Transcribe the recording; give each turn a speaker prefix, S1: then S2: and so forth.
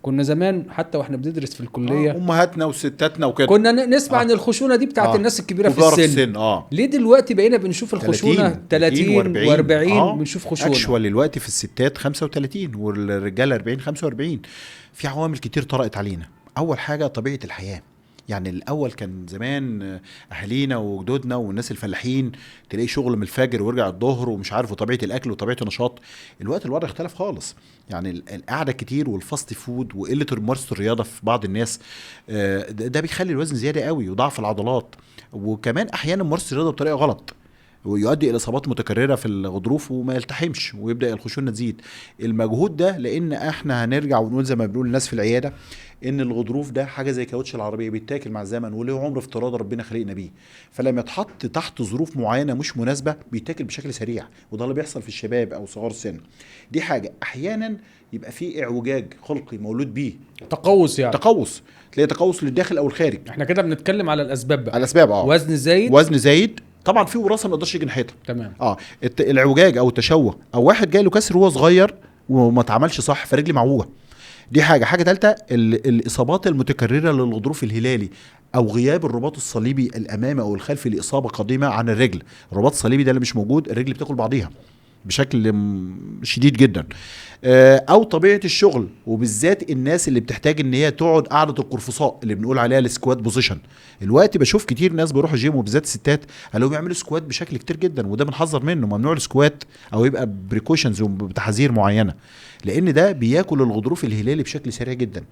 S1: كنا زمان حتى واحنا بندرس في الكلية
S2: امهاتنا وستاتنا وكده
S1: كنا نسمع ان الخشونه دي بتاعت الناس الكبيرة في
S2: كبار
S1: السن.
S2: في السن.
S1: ليه دلوقتي بقينا بنشوف الخشونه 30 و40 بنشوف خشونه؟
S2: actually الوقت في الستات 35 والرجاله 40 45. في عوامل كتير طرأت علينا. اول حاجة طبيعة الحياه، يعني الاول كان زمان اهالينا وجدودنا والناس الفلاحين تلاقي شغل من الفجر ويرجع الظهر ومش عارف، وطبيعه الاكل وطبيعه النشاط. الوقت الوضع اختلف خالص، يعني القعدة كتير وال fast food وقلة ممارسة الرياضة في بعض الناس، ده بيخلي الوزن زيادة قوي وضعف العضلات، وكمان احيانا ممارسة الرياضة بطريقة غلط ويؤدي الى اصابات متكررة في الغضروف وما يلتحمش ويبدا الخشونه تزيد. المجهود ده، لان احنا هنرجع ونقول زي ما بنقول للناس في العيادة ان الغضروف ده حاجة زي كاوتش العربية، بيتاكل مع الزمن وله عمر افتراضي ربنا خلقنا بيه، فلما يتحط تحت ظروف معينة مش مناسبة بيتاكل بشكل سريع، وده اللي بيحصل في الشباب او صغار السن. دي حاجة. احيانا يبقى في اعوجاج خلقي مولود بيه،
S1: تقوس، يعني
S2: تقوس، تلاقي تقوس للداخل او الخارج.
S1: احنا كده بنتكلم على الاسباب بقى.
S2: على الاسباب
S1: وزن زايد،
S2: وزن زايد طبعا في وراثه ما نقدرش نيجي ناحيتها.
S1: تمام.
S2: العوجاج او التشوه، او واحد جاي له كسر وهو صغير وما اتعملش صح فرجلي معوجة، دي حاجة. حاجة ثالثة الاصابات المتكررة للغضروف الهلالي او غياب الرباط الصليبي الامامي او الخلفي لاصابة قديمة عن الرجل. الرباط الصليبي ده اللي مش موجود، الرجل بتاكل بعضيها بشكل شديد جدا. او طبيعة الشغل، وبالذات الناس اللي بتحتاج ان هي تقعد قعدة القرفصاء اللي بنقول عليها ال squat position. الوقت بشوف كتير ناس بيروحوا جيم وبالذات الستات قالوا بيعملوا squat بشكل كتير جدا، وده بنحذر منه، ممنوع ال squat او يبقى precautions وبتحذير معينة، لان ده بياكل الغضروف الهلالي بشكل سريع جدا.